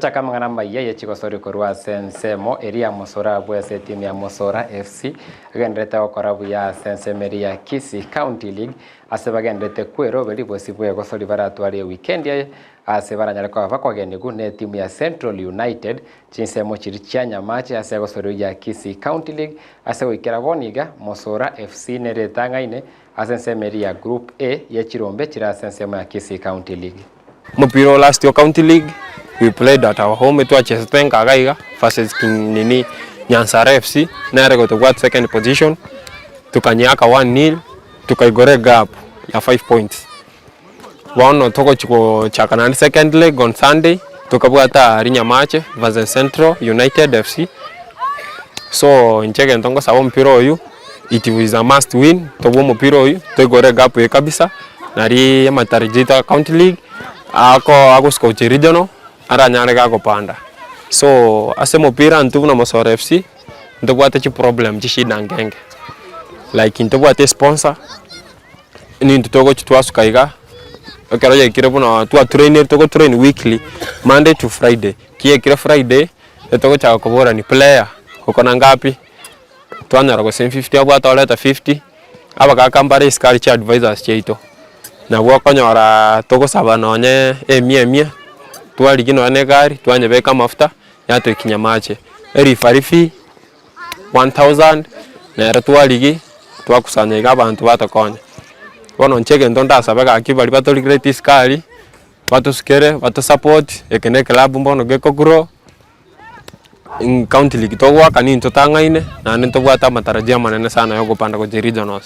Gochaka amang'ana amayia ye chigosori korwa ase ensemo eria ya Mosora abwo ase etimu ya Mosora FC egendererete gokora buya ase ensemo eria ya Kisii County League ase bagendererete kweroberi bosio bw'egosori baratware ewikendi eye ase baranyare koba bakogenigu ne etimu ya Central United chinsemo chiria chia Nyamache ase egosori ya Kisii County League ase goikera bono iga Mosora FC nere etang'aine ase ensemo eria ya Group A ye chirombe chire ase ensemo ya Kisii County League. Omopira o last o county league we played at our home twachesete nka iga iga versus king nini Nyansara FC nere gotobwat second position tokanyeaka one nil tokaigora egap ya five points. Bono togochi gochaka naende second leg on Sunday tokabwata aria Nyamache versus Central United FC so inche egento ngosaba omopira oywo it is a must win tobue omopira oywo toigore egap eye kabisa. Nari amatarajio aito a county league ako agosika gochia regional aranyare gagopanda. So ase omopira intwe buna Mosoro FC ntobwate chiproblem chishida nkenge like ntobwate esponsor nintwe togochi twasuka iga ekero yaikire buna twatrainire togotrain weekly Monday to Friday, ki yaikire Friday etogochaka koborani player okona ngapi twanyora gose fifty abwate oreta fifty. Abagaaka mbare isiko aria chiadvisors chiaito, nabwo okonyora togosaba nonye emia emia, twarigia nonye na egari twanyebeka amafuta yatoikinya amache. Ereferee fee one thousand, nere twarigia twakusanya iga abanto batokonya. Bono inche egento ndasabe gaki baria batorigereti isiko aria, batosukere batosupport, eke na eclub mbono gekogrow. County league togoaka nintwe totang'aine naende ntobwate amatarajio amanene sana ya ogopanda gochia regionals.